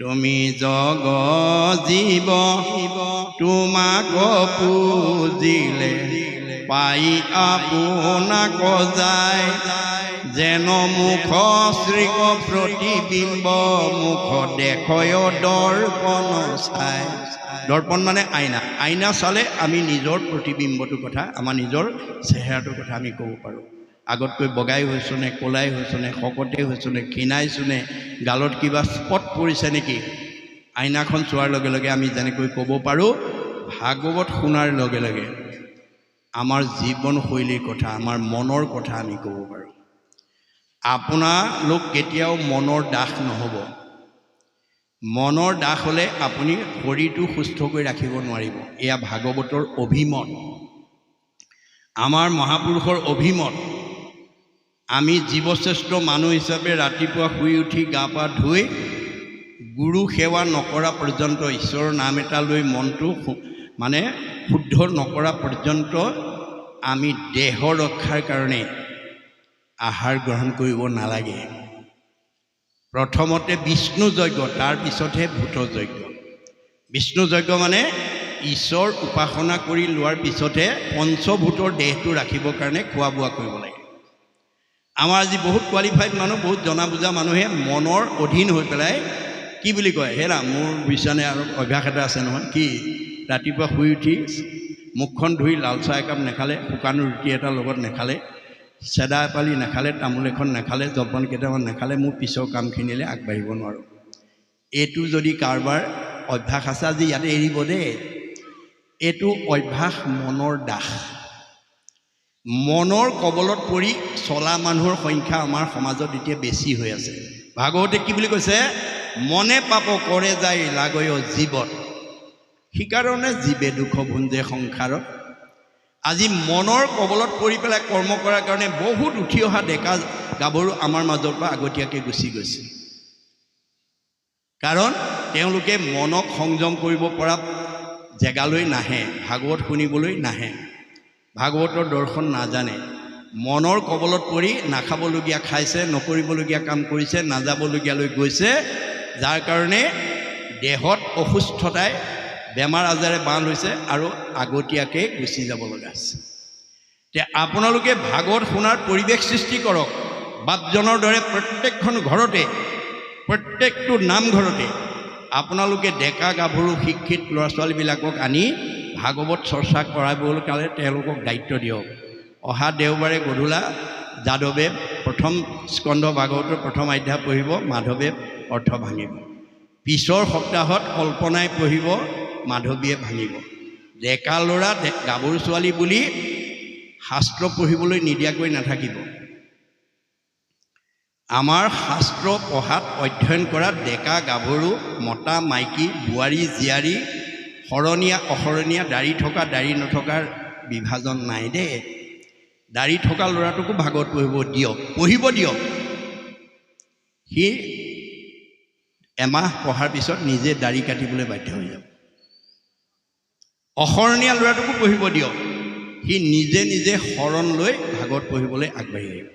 তুমি জগ জীৱ তোমাক পূজিলে পাই আপোনাক যায়, যেন মুখ শ্ৰীক প্ৰতিবিম্ব মুখ দেখয় দৰ্পণ চাই। দৰ্পণ মানে আইনা। আইনা চালে আমি নিজৰ প্ৰতিবিম্বটোৰ কথা, আমাৰ নিজৰ চেহেৰাটোৰ কথা আমি ক'ব পাৰোঁ। আগতকৈ বগাই হৈছোঁ নে, ক'লাই হৈছোঁ নে, শকতেই হৈছোঁ নে, ক্ষীণাইছোঁ নে, গালত কিবা স্পট পৰিছে নেকি, আইনাখন চোৱাৰ লগে লগে আমি যেনেকৈ ক'ব পাৰোঁ, ভাগৱত শুনাৰ লগে লগে আমাৰ জীৱনশৈলীৰ কথা, আমাৰ মনৰ কথা আমি ক'ব পাৰোঁ। আপোনালোক কেতিয়াও মনৰ দাস নহ'ব। মনৰ দাস হ'লে আপুনি শৰীৰটো সুস্থ কৰি ৰাখিব নোৱাৰিব। এয়া ভাগৱতৰ অভিমত, আমাৰ মহাপুৰুষৰ অভিমত। আমি জীৱশ্ৰেষ্ঠ মানুহ হিচাপে ৰাতিপুৱা শুই উঠি গা পা ধুই গুৰু সেৱা নকৰা পৰ্যন্ত, ঈশ্বৰৰ নাম এটা লৈ মনটো মানে শুদ্ধ নকৰা পৰ্যন্ত আমি দেহ ৰক্ষাৰ কাৰণে আহাৰ গ্ৰহণ কৰিব নালাগে। প্ৰথমতে বিষ্ণু যজ্ঞ, তাৰপিছতহে ভূত যজ্ঞ। বিষ্ণু যজ্ঞ মানে ঈশ্বৰ উপাসনা কৰি লোৱাৰ পিছতহে পঞ্চভূতৰ দেহটো ৰাখিবৰ কাৰণে খোৱা বোৱা কৰিব লাগে। আমাৰ আজি বহুত কোৱালিফাইড মানুহ, বহুত জনা বুজা মানুহে মনৰ অধীন হৈ পেলাই কি বুলি কয়, হেৰা মোৰ বুজিছানে আৰু অভ্যাস এটা আছে নহয়, কি ৰাতিপুৱা শুই উঠি মুখখন ধুই লাল চাহ একাপ নাখালে, শুকান ৰুটি এটা লগত নাখালে, চেদা এপালি নাখালে, তামোল এখন নাখালে, জলপান কেইটামান নাখালে মোৰ পিছৰ কামখিনিলৈ আগবাঢ়িব নোৱাৰোঁ। এইটো যদি কাৰোবাৰ অভ্যাস আছে, আজি ইয়াতে এৰিব দেই। এইটো অভ্যাস মনৰ দাস। মনৰ কবলত পৰি চলা মানুহৰ সংখ্যা আমাৰ সমাজত এতিয়া বেছি হৈ আছে। ভাগৱতে কি বুলি কৈছে? মনে পাপ কৰে যায় লাগয় জীৱত, সেইকাৰণে জীৱে দুখ ভুঞ্জে সংসাৰত। আজি মনৰ কবলত পৰি পেলাই কৰ্ম কৰাৰ কাৰণে বহুত উঠি অহা ডেকা গাভৰু আমাৰ মাজৰ পৰা আগতীয়াকৈ গুচি গৈছে। কাৰণ তেওঁলোকে মনক সংযম কৰিব পৰা জেগালৈ নাহে, ভাগৱত শুনিবলৈ নাহে, ভাগৱতৰ দৰ্শন নাজানে। মনৰ কবলত পৰি নাখাবলগীয়া খাইছে, নকৰিবলগীয়া কাম কৰিছে, নাযাবলগীয়ালৈ গৈছে, যাৰ কাৰণে দেহত অসুস্থতাই বেমাৰ আজাৰে বাহ লৈছে আৰু আগতীয়াকৈ গুচি যাব লগা হৈছে। এতিয়া আপোনালোকে ভাগৱত শুনাৰ পৰিৱেশ সৃষ্টি কৰক। বাপজনৰ দৰে প্ৰত্যেকখন ঘৰতে, প্ৰত্যেকটো নামঘৰতে আপোনালোকে ডেকা গাভৰু শিক্ষিত ল'ৰা ছোৱালীবিলাকক আনি ভাগৱত চৰ্চা কৰাবলৈ কাৰণে তেওঁলোকক দায়িত্ব দিয়ক। অহা দেওবাৰে গধূলা যাদৱে প্ৰথম স্কন্ধ ভাগৱতৰ প্ৰথম অধ্যায় পঢ়িব, মাধৱে অৰ্থ ভাঙিব। পিছৰ সপ্তাহত কল্পনাই পঢ়িব, মাধৱীয়ে ভাঙিব। ডেকা ল'ৰা গাভৰু ছোৱালী বুলি শাস্ত্ৰ পঢ়িবলৈ নিদিয়াকৈ নাথাকিব। আমাৰ শাস্ত্ৰ পঢ়াত অধ্যয়ন কৰা ডেকা গাভৰু, মতা মাইকী, বোৱাৰী জীয়াৰী, শৰণীয়া অশৰণীয়া, দাড়ি থকা দাড়ি নথকাৰ বিভাজন নাই দেই। দাড়ি থকা ল'ৰাটোকো ভাগৱত পঢ়িব দিয়ক, পঢ়িব দিয়ক। সি এমাহ পঢ়াৰ পিছত নিজে দাড়ি কাটিবলৈ বাধ্য হৈ যাব। অশৰণীয়া ল'ৰাটোকো পঢ়িব দিয়ক, সি নিজে নিজে শৰণ লৈ ভাগৱত পঢ়িবলৈ আগবাঢ়ি আহিব।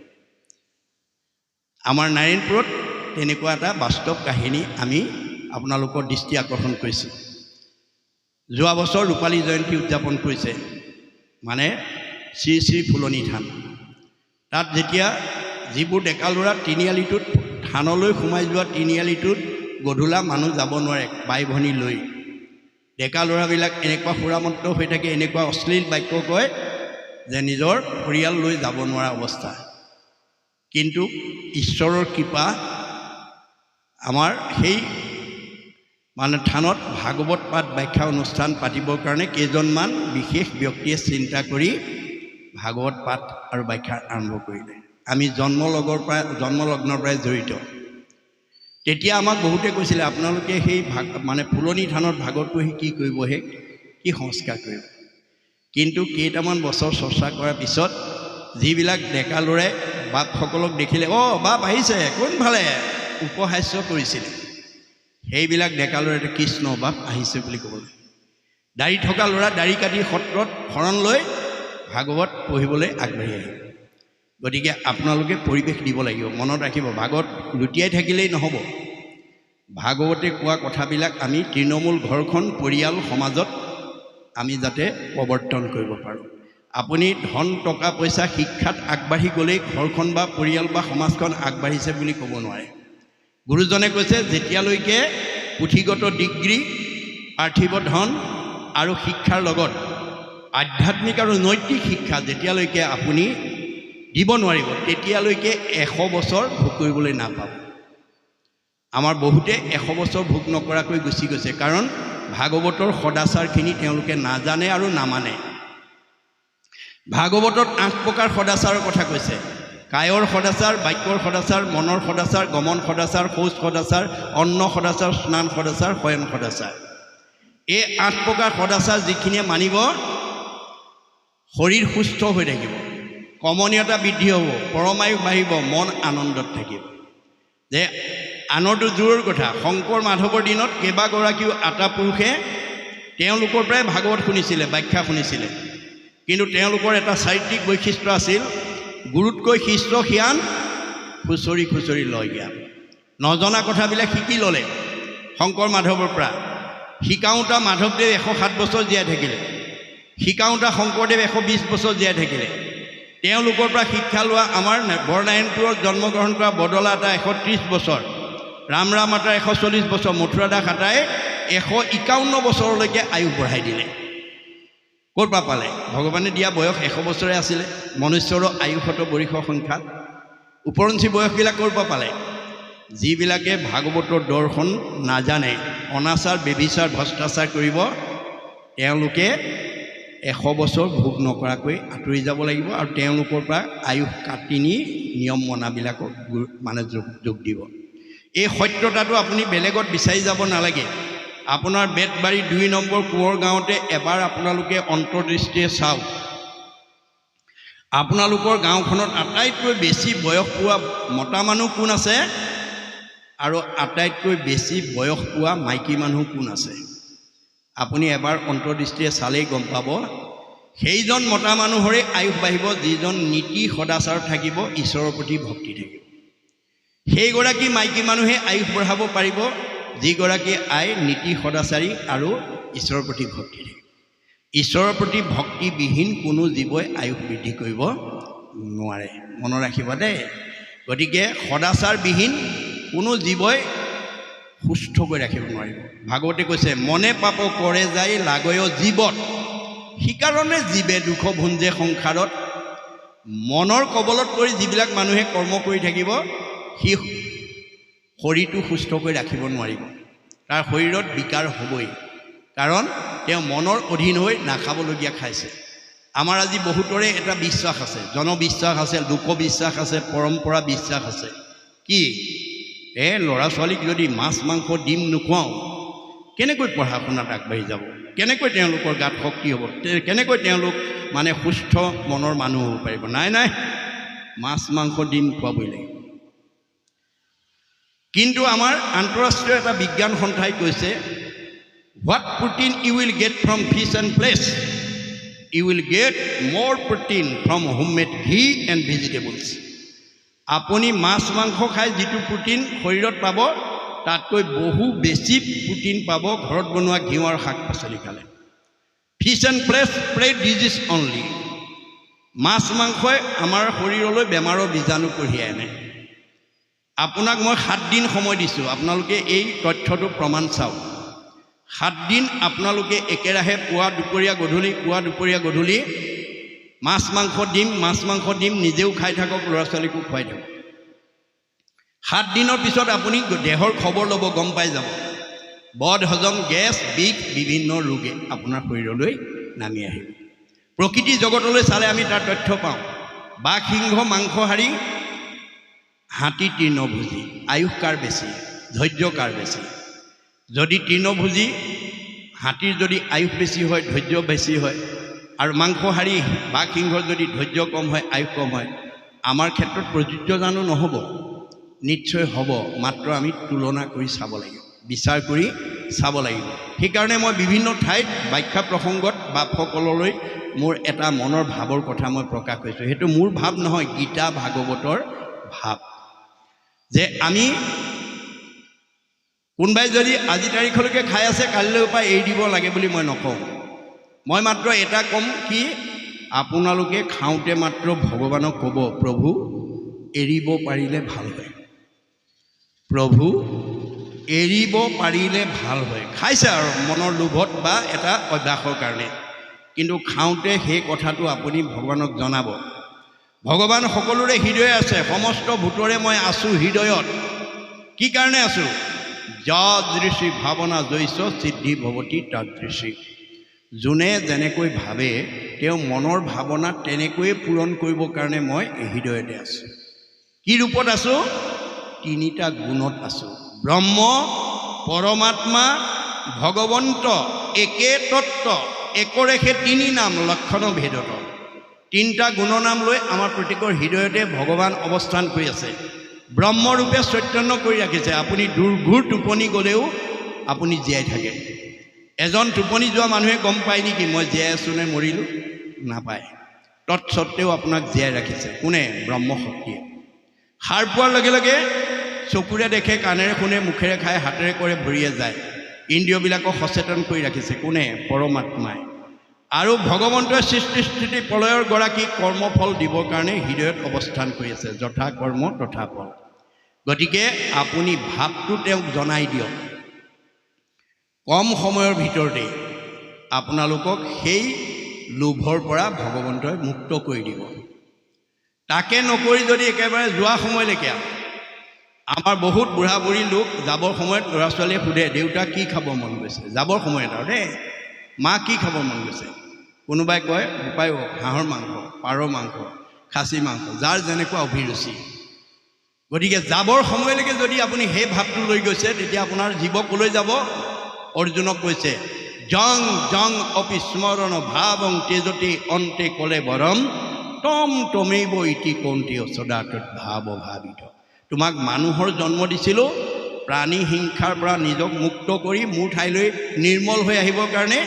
আমাৰ নাৰায়ণপুৰত তেনেকুৱা এটা বাস্তৱ কাহিনী আমি আপোনালোকৰ দৃষ্টি আকৰ্ষণ কৰিছোঁ। যোৱা বছৰ ৰূপালী জয়ন্তী উদযাপন কৰিছে, মানে শ্ৰী শ্ৰী ফুলনি থান। তাত যেতিয়া যিবোৰ ডেকা ল'ৰা তিনিআলিটোত, থানলৈ সোমাই যোৱা তিনিআলিটোত গধূলা মানুহ যাব নোৱাৰে বাই ভনী লৈ, ডেকা ল'ৰাবিলাক এনেকুৱা সুৰামত্ত হৈ থাকে, এনেকুৱা অশ্লীল বাক্য কয় যে নিজৰ পৰিয়াল লৈ যাব নোৱাৰা অৱস্থা। কিন্তু ঈশ্বৰৰ কৃপা আমাৰ সেই মানে থানত ভাগৱত পাঠ ব্যাখ্যা অনুষ্ঠান পাতিবৰ কাৰণে কেইজনমান বিশেষ ব্যক্তিয়ে চিন্তা কৰি ভাগৱত পাঠ আৰু ব্যাখ্যা আৰম্ভ কৰিলে। আমি জন্মলগ্নৰ পৰাই জড়িত। তেতিয়া আমাক বহুতে কৈছিলে, আপোনালোকে সেই ভাগ মানে ফুলনি থানত ভাগৱত পঢ়ি কি কৰিব, সেই কি সংস্কাৰ কৰিব। কিন্তু কেইটামান বছৰ চৰ্চা কৰাৰ পিছত যিবিলাক ডেকা ল'ৰাই বাপসকলক দেখিলে, অ' বাপ আহিছে কোনফালে, উপহাস্য কৰিছিলে, সেইবিলাক ডেকা ল'ৰাই কৃষ্ণ বাপ আহিছে বুলি ক'বলৈ। দাড়ি থকা ল'ৰা দাড়ি কাটি সত্ৰত শৰণ লৈ ভাগৱত পঢ়িবলৈ আগবাঢ়ি আহিল। গতিকে আপোনালোকে পৰিৱেশ দিব লাগিব। মনত ৰাখিব, ভাগৱত লুটিয়াই থাকিলেই নহ'ব। ভাগৱতে কোৱা কথাবিলাক আমি তৃণমূল ঘৰখন, পৰিয়াল, সমাজত আমি যাতে প্ৰৱৰ্তন কৰিব পাৰোঁ। আপুনি ধন টকা পইচা শিক্ষাত আগবাঢ়ি গ'লেই ঘৰখন বা পৰিয়াল বা সমাজখন আগবাঢ়িছে বুলি ক'ব নোৱাৰে। গুৰুজনে কৈছে, যেতিয়ালৈকে পুথিগত ডিগ্ৰী, পাৰ্থিৱ ধন আৰু শিক্ষাৰ লগত আধ্যাত্মিক আৰু নৈতিক শিক্ষা যেতিয়ালৈকে আপুনি দিব নোৱাৰিব, তেতিয়ালৈকে 100 বছৰ ভোগ কৰিবলৈ নাপাব। আমাৰ বহুতে 100 বছৰ ভোগ নকৰাকৈ গুচি গৈছে, কাৰণ ভাগৱতৰ সদাচাৰখিনি তেওঁলোকে নাজানে আৰু নামানে। ভাগৱতত 8 প্ৰকাৰ সদাচাৰৰ কথা কৈছে। কায়ৰ সদাচাৰ, বাক্যৰ সদাচাৰ, মনৰ সদাচাৰ, গমন সদাচাৰ, শৌচ সদাচাৰ, অন্ন সদাচাৰ, স্নান সদাচাৰ, শয়ন সদাচাৰ। এই 8 প্ৰকাৰ সদাচাৰ যিখিনিয়ে মানিব, শৰীৰ সুস্থ হৈ থাকিব, কমনীয়তা বৃদ্ধি হ'ব, পৰমায়ু বাঢ়িব, মন আনন্দত থাকিব। যে আনৰটো দূৰৰ কথা, শংকৰ মাধৱৰ দিনত কেইবাগৰাকীও আতা পুৰুষে তেওঁলোকৰ পৰাই ভাগৱত শুনিছিলে, ব্যাখ্যা শুনিছিলে। কিন্তু তেওঁলোকৰ এটা চাৰিত্ৰিক বৈশিষ্ট্য আছিল, গুৰুতকৈ শিষ্য সিয়ান, খুচৰি খুচৰি লয় জ্ঞান। নজনা কথাবিলাক শিকি ল'লে শংকৰ মাধৱৰ পৰা। শিকাওঁতা মাধৱদেৱ 107 বছৰ জীয়াই থাকিলে, শিকাওঁতা শংকৰদেৱ 120 বছৰ জীয়াই থাকিলে। তেওঁলোকৰ পৰা শিক্ষা লোৱা আমাৰ বৰনাৰায়ণপুৰত জন্মগ্ৰহণ কৰা বদলা এটা 130 বছৰ, ৰামৰাম আতাৰ 140 বছৰ, মথুৰা দাস আতাই 151 বছৰলৈকে আয়ুস বঢ়াই দিলে। ক'ৰ পৰা পালে? ভগৱানে দিয়া বয়স 100 বছৰে আছিলে, মনুষ্যৰো আয়ুসত বৰিষ সংখ্যাত। উপৰঞ্চি বয়সবিলাক ক'ৰ পৰা পালে? যিবিলাকে ভাগৱতৰ দৰ্শন নাজানে, অনাচাৰ, ব্যভিচাৰ, ভ্ৰষ্টাচাৰ কৰিব, তেওঁলোকে 100 বছৰ ভোগ নকৰাকৈ আঁতৰি যাব লাগিব আৰু তেওঁলোকৰ পৰা আয়ুস কাটি নি নিয়ম মনাবিলাকক মানে যোগ দিব। এই সত্যতাটো আপুনি বেলেগত বিচাৰি যাব নালাগে। আপোনাৰ বেতবাৰী 2 নম্বৰ কোঁৱৰ গাঁৱতে এবাৰ আপোনালোকে অন্তৰ্দৃষ্টিৰে চাওক, আপোনালোকৰ গাঁওখনত আটাইতকৈ বেছি বয়স পোৱা মতা মানুহ কোন আছে আৰু আটাইতকৈ বেছি বয়স পোৱা মাইকী মানুহ কোন আছে, আপুনি এবাৰ অন্তৰ্দৃষ্টিৰে চালেই গম পাব। সেইজন মতা মানুহৰে আয়ুস বাঢ়িব যিজন নীতি সদাচাৰ থাকিব, ঈশ্বৰৰ প্ৰতি ভক্তি থাকিব। সেইগৰাকী মাইকী মানুহে আয়ুস বঢ়াব পাৰিব যিগৰাকী আই নীতি সদাচাৰী আৰু ঈশ্বৰৰ প্ৰতি ভক্তি থাকিব। ঈশ্বৰৰ প্ৰতি ভক্তিবিহীন কোনো জীৱই আয়ুস বৃদ্ধি কৰিব নোৱাৰে, মনত ৰাখিব দেই। গতিকে সদাচাৰবিহীন কোনো জীৱই সুস্থ কৰি ৰাখিব নোৱাৰিব। ভাগৱতে কৈছে, মনে পাপ কৰে যাই লাগয় জীৱত, সেইকাৰণে জীৱে দুখ ভুঞ্জে সংসাৰত। মনৰ কবলত পৰি যিবিলাক মানুহে কৰ্ম কৰি থাকিব, সি শৰীৰটো সুস্থ কৰি ৰাখিব নোৱাৰিব, তাৰ শৰীৰত বিকাৰ হ'বই, কাৰণ তেওঁ মনৰ অধীন হৈ নাখাবলগীয়া খাইছে। আমাৰ আজি বহুতৰে এটা বিশ্বাস আছে, জনবিশ্বাস আছে, লোকবিশ্বাস আছে, পৰম্পৰা বিশ্বাস আছে। কি ল'ৰা ছোৱালীক যদি মাছ মাংস ডিম নোখোৱাওঁ, কেনেকৈ পঢ়া শুনাত আগবাঢ়ি যাব, কেনেকৈ তেওঁলোকৰ গাত শক্তি হ'ব, কেনেকৈ তেওঁলোক মানে সুস্থ মনৰ মানুহ হ'ব পাৰিব? নাই নাই, মাছ মাংস ডিম খুৱাবই লাগিব। কিন্তু আমাৰ আন্তঃৰাষ্ট্ৰীয় এটা বিজ্ঞান সন্থাই কৈছে, what protein you will get from fish and flesh, you will get more protein from homemade ghee and vegetables. আপুনি মাছ মাংস খাই যিটো প্ৰটিন শৰীৰত পাব, তাতকৈ বহু বেছি প্ৰটিন পাব ঘৰত বনোৱা ঘিউ আৰু শাক পাচলি খালে। Fish and flesh spread disease only. মাছ মাংসই আমাৰ শৰীৰলৈ বেমাৰৰ বীজাণু কঢ়িয়াই আনে। আপোনাক মই 7 দিন সময় দিছোঁ, আপোনালোকে এই তথ্যটো প্ৰমাণ চাওক। 7 দিন আপোনালোকে একেৰাহে পুৱা দুপৰীয়া গধূলি, পুৱা দুপৰীয়া গধূলি মাছ মাংস ডিম, মাছ মাংস ডিম নিজেও খাই থাকক, ল'ৰা ছোৱালীকো খুৱাই থাকক। 7 দিনৰ পিছত আপুনি দেহৰ খবৰ ল'ব, গম পাই যাব বদ হজম, গেছ, বিষ, বিভিন্ন ৰোগে আপোনাৰ শৰীৰলৈ নামি আহিব। প্ৰকৃতি জগতলৈ চালে আমি তাৰ তথ্য পাওঁ। বাঘ, সিংহ মাংসহাৰী, হাতী তৃণভোজী। আয়ুস কাৰ বেছি, ধৈৰ্য কাৰ বেছি? যদি তৃণভোজী হাতীৰ যদি আয়ুস বেছি হয়, ধৈৰ্য বেছি হয়, আৰু মাংসহাৰী বাঘ সিংহৰ যদি ধৈৰ্য কম হয়, আয়ুস কম হয়, আমাৰ ক্ষেত্ৰত প্ৰযোজ্য জানো নহ'ব? নিশ্চয় হ'ব, মাত্ৰ আমি তুলনা কৰি চাব লাগিব, বিচাৰ কৰি চাব লাগিব। সেইকাৰণে মই বিভিন্ন ঠাইত ব্যাখ্যা প্ৰসংগত বাপসকললৈ মোৰ এটা মনৰ ভাৱৰ কথা মই প্ৰকাশ কৰিছোঁ। সেইটো মোৰ ভাৱ নহয়, গীতা ভাগৱতৰ ভাৱ, যে আমি কোনোবাই যদি আজি তাৰিখলৈকে খাই আছে, কালিলৈৰ পৰা এৰি দিব লাগে বুলি মই নকওঁ। মই মাত্ৰ এটা ক'ম কি, আপোনালোকে খাওঁতে মাত্ৰ ভগৱানক ক'ব, প্ৰভু এৰিব পাৰিলে ভাল হয়, প্ৰভু এৰিব পাৰিলে ভাল হয়। খাইছে আৰু মনৰ লোভত বা এটা অভ্যাসৰ কাৰণে, কিন্তু খাওঁতে সেই কথাটো আপুনি ভগৱানক জনাব। ভগৱান সকলোৰে হৃদয় আছে, সমস্ত ভূতৰে মই আছোঁ হৃদয়ত। কি কাৰণে আছোঁ? যাদৃশী ভাৱনা যৈচ সিদ্ধি ভৱতি তাদৃশী। যোনে যেনেকৈ ভাবে তেওঁ মনৰ ভাৱনা তেনেকৈয়ে পূৰণ কৰিবৰ কাৰণে মই হৃদয়তে আছোঁ। কি ৰূপত আছোঁ? তিনিটা গুণত আছোঁ। ব্ৰহ্ম, পৰমাত্মা, ভগৱন্ত একে তত্ত্ব, একৰেখে তিনি নাম লক্ষণ ভেদত। তিনিটা গুণৰ নাম লৈ আমাৰ প্ৰত্যেকৰ হৃদয়তে ভগৱান অৱস্থান কৰি আছে। ব্ৰহ্মৰূপে চৈতন্য কৰি ৰাখিছে। আপুনি দুৰ্ঘোৰ টোপনি গ'লেও আপুনি জীয়াই থাকে। এজন টোপনি যোৱা মানুহে গম পায় নেকি মই জীয়াই আছোঁ নে মৰিলোঁ? নাপায়। তৎসত্বেও আপোনাক জীয়াই ৰাখিছে কোনে? ব্ৰহ্মশক্তিয়ে। সাৰ পোৱাৰ লগে লগে চকুৰে দেখে, কাণেৰে শুনে, মুখেৰে খায়, হাতেৰে কৰে, ভৰিয়ে যায়। ইন্দ্ৰিয়বিলাকক সচেতন কৰি ৰাখিছে কোনে? পৰমাত্মাই। আৰু ভগৱন্তই সৃষ্টি স্থিতি প্ৰলয়ৰ গৰাকী কৰ্মফল দিবৰ কাৰণে হৃদয়ত অৱস্থান কৰি আছে, যথা কৰ্ম তথা ফল। গতিকে আপুনি ভাৱটো তেওঁক জনাই দিয়ক, কম সময়ৰ ভিতৰতেই আপোনালোকক সেই লোভৰ পৰা ভগৱন্তই মুক্ত কৰি দিব। তাকে নকৰি যদি একেবাৰে যোৱা সময়লৈকে, আমাৰ বহুত বুঢ়া বুঢ়ী লোক যাবৰ সময়ত ল'ৰা ছোৱালীয়ে সোধে, দেউতা কি খাব মন গৈছে? যাবৰ সময়ত আৰু দেই, মা কি খাব মন গৈছে? কোনোবাই কয় বোপাই হাঁহৰ মাংস, পাৰৰ মাংস, খাচী মাংস, যাৰ যেনেকুৱা অভিৰুচি। গতিকে যাবৰ সময়লৈকে যদি আপুনি সেই ভাৱটো লৈ গৈছে, তেতিয়া আপোনাৰ জীৱ কলৈ যাব? অৰ্জুনক কৈছে, জং জং অপি স্মৰণ ভাৱং তেজতি অন্তে কলে বৰম তম তমেব ইতি কৌন্তেয় সদা তদ্ভাৱ ভাবিত। তোমাক মানুহৰ জন্ম দিছিলোঁ প্ৰাণী হিংসাৰ পৰা নিজক মুক্ত কৰি মোৰ ঠাইলৈ নিৰ্মল হৈ আহিবৰ কাৰণে,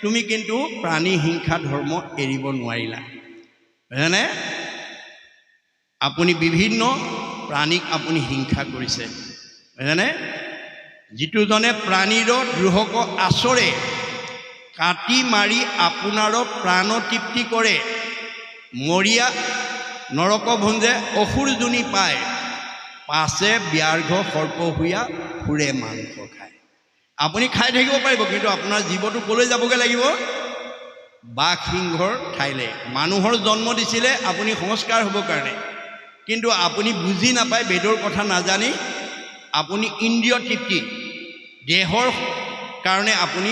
তুমি কিন্তু প্ৰাণী হিংসা ধৰ্ম এৰিব নোৱাৰিলা। বুজিছেনে? আপুনি বিভিন্ন প্ৰাণীক আপুনি হিংসা কৰিছে। বুজিছেনে? যিটোজনে প্ৰাণীৰ দ্ৰোহক আচৰে, কাটি মাৰি আপোনাৰ প্ৰাণ তৃপ্তি কৰে, মৰিয়া নৰক ভুঞ্জে অসুৰ যোনি পায়, পাছে ব্যাঘ্ৰ সৰ্প হুইয়া ফুৰে মাংস খায়। আপুনি খাই থাকিব পাৰিব, কিন্তু আপোনাৰ জীৱটো ক'লৈ যাবগৈ লাগিব? বাঘ সিংহৰ ঠাইলৈ। মানুহৰ জন্ম দিছিলে আপুনি সংস্কাৰ হ'বৰ কাৰণে, কিন্তু আপুনি বুজি নাপায়, বেদৰ কথা নাজানি আপুনি ইন্দ্ৰিয় তৃপ্তি দেহৰ কাৰণে আপুনি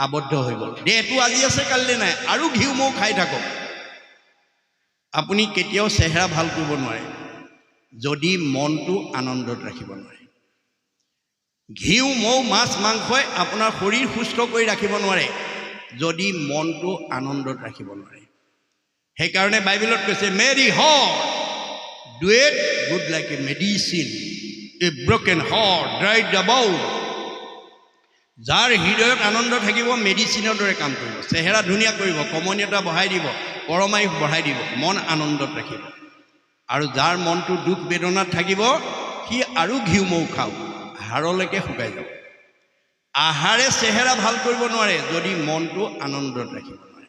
আবদ্ধ হৈ গ'ল। দেহটো আজি আছে কালিলৈ নাই, আৰু ঘিউ মৌ খাই থাকক, আপুনি কেতিয়াও চেহেৰা ভাল কৰিব নোৱাৰে যদি মনটো আনন্দত ৰাখিব নোৱাৰে। ঘিউ মৌ মাছ মাংসই আপোনাৰ শৰীৰ সুস্থ কৰি ৰাখিব নোৱাৰে যদি মনটো আনন্দত ৰাখিব নোৱাৰে। সেইকাৰণে বাইবেলত কৈছে, merry heart doeth good like a medicine, a broken heart dryeth the bone. যাৰ হৃদয়ত আনন্দ থাকিব মেডিচিনৰ দৰে কাম কৰিব, চেহেৰা ধুনীয়া কৰিব, কমনীয়তা বঢ়াই দিব, পৰমায়ুষ বঢ়াই দিব, মন আনন্দত ৰাখিব। আৰু যাৰ মনটো দুখ বেদনাত থাকিব, সি আৰু ঘিউ মৌ খাওক, হাড়লৈকে শুকাই যাব। আহাৰে চেহেৰা ভাল কৰিব নোৱাৰে যদি মনটো আনন্দত ৰাখিব নোৱাৰে।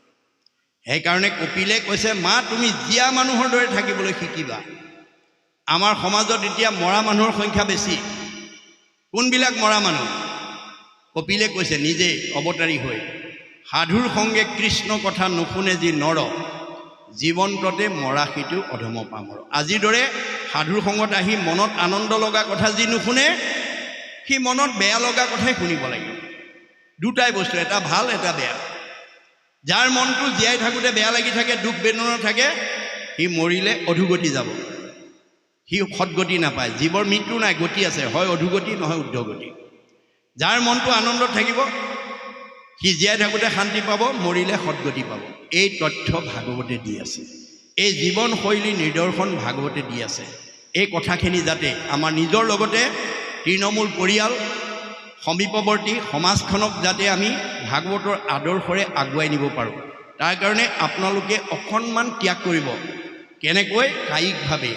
সেইকাৰণে কপিলে কৈছে, মা তুমি জীয়া মানুহৰ দৰে থাকিবলৈ শিকিবা। আমাৰ সমাজত এতিয়া মৰা মানুহৰ সংখ্যা বেছি। কোনবিলাক মৰা মানুহ? কপিলে কৈছে নিজে অৱতাৰী হৈ, সাধুৰ সংগে কৃষ্ণ কথা নুশুনে যি নৰ, জীৱন্ততে মৰা সিটো অধম পামৰ। আজিৰ দৰে সাধুৰ সংগত আহি মনত আনন্দ লগা কথা যি নুশুনে, সি মনত বেয়া লগা কথাই শুনিব লাগিব। দুটাই বস্তু, এটা ভাল এটা বেয়া। যাৰ মনটো জীয়াই থাকোঁতে বেয়া লাগি থাকে, দুখ বেদনা থাকে, সি মৰিলে অধোগতি যাব, সি সৎগতি নাপায়। জীৱৰ মৃত্যু নাই, গতি আছে, হয় অধোগতি নহয় ঊৰ্ধ্বগতি। যাৰ মনটো আনন্দত থাকিব, সি জীয়াই থাকোঁতে শান্তি পাব, মৰিলে সৎগতি পাব। এই তথ্য ভাগৱতে দি আছে, এই জীৱনশৈলী নিদৰ্শন ভাগৱতে দি আছে। এই কথাখিনি যাতে আমাৰ নিজৰ লগতে তৃণমূল পৰিয়াল, সমীপৱৰ্তী সমাজখনক যাতে আমি ভাগৱতৰ আদৰ্শৰে আগুৱাই নিব পাৰোঁ, তাৰ কাৰণে আপোনালোকে অকণমান ত্যাগ কৰিব। কেনেকৈ? কায়িকভাৱে,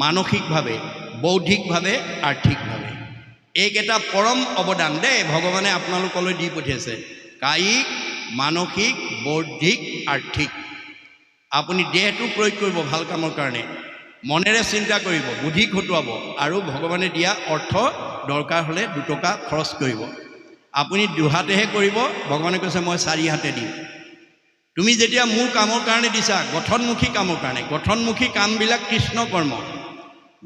মানসিকভাৱে, বৌদ্ধিকভাৱে, আৰ্থিকভাৱে। এইকেইটা পৰম অৱদান দেই ভগৱানে আপোনালোকলৈ দি পঠিয়াইছে, কায়িক, মানসিক, বৌদ্ধিক, আৰ্থিক। আপুনি দেহটো প্ৰয়োগ কৰিব ভাল কামৰ কাৰণে, মনেৰে চিন্তা কৰিব, বুদ্ধি খটুৱাব, আৰু ভগৱানে দিয়া অৰ্থ দৰকাৰ হ'লে 2 টকা খৰচ কৰিব। আপুনি দুহাতেহে কৰিব, ভগৱানে কৈছে মই চাৰি হাতে দিম। তুমি যেতিয়া মোৰ কামৰ কাৰণে দিছা, গঠনমুখী কামৰ কাৰণে, গঠনমুখী কামবিলাক কৃষ্ণ কৰ্ম,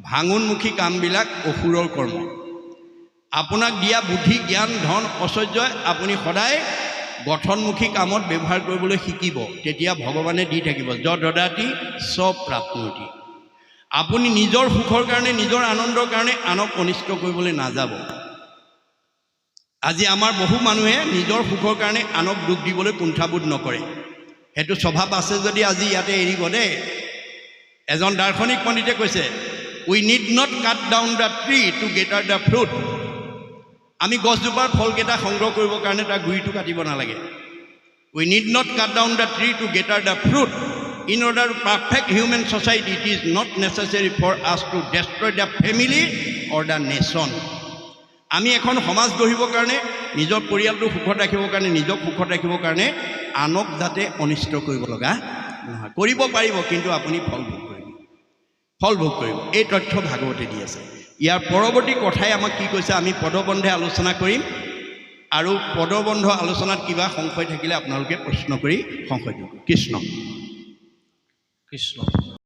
ভাঙোনমুখী কামবিলাক অসুৰৰ কৰ্ম। আপোনাক দিয়া বুদ্ধি, জ্ঞান, ধন, ঐশ্বৰ্যই আপুনি সদায় গঠনমুখী কামত ব্যৱহাৰ কৰিবলৈ শিকিব, তেতিয়া ভগৱানে দি থাকিব। যদদাতি চব প্ৰাপ্নতি। আপুনি নিজৰ সুখৰ কাৰণে, নিজৰ আনন্দৰ কাৰণে আনক অনিষ্ট কৰিবলৈ নাযাব। আজি আমাৰ বহু মানুহে নিজৰ সুখৰ কাৰণে আনক দুখ দিবলৈ কুণ্ঠাবোধ নকৰে। সেইটো স্বভাৱ আছে যদি আজি ইয়াতে এৰিব দেই। এজন দাৰ্শনিক পণ্ডিতে কৈছে, "We need not cut down the tree to gather the fruit." আমি গছজোপাৰ ফলকেইটা সংগ্ৰহ কৰিবৰ কাৰণে তাৰ গুৰিটো কাটিব নালাগে। We need not cut down the tree to gather the fruit. In order to perfect human society, it is not necessary for us to destroy the family or the nation. আমি এখন সমাজ গঢ়িবৰ কাৰণে, নিজৰ পৰিয়ালটো সুখত ৰাখিবৰ কাৰণে, নিজক সুখত ৰাখিবৰ কাৰণে আনক যাতে অনিষ্ট কৰিব লগা নহয়। কৰিব পাৰিব, কিন্তু আপুনি ফল ভোগ কৰিব, ফল ভোগ কৰিব। এই তথ্য ভাগৱতে দি আছে। ইয়াৰ পৰৱৰ্তী কথাই আমাক কি কৈছে, আমি পদবন্ধে আলোচনা কৰিম আৰু পদবন্ধ আলোচনাত কিবা সংশয় থাকিলে আপোনালোকে প্ৰশ্ন কৰি সংশয় দিব। কৃষ্ণ। কৃষ্ণ।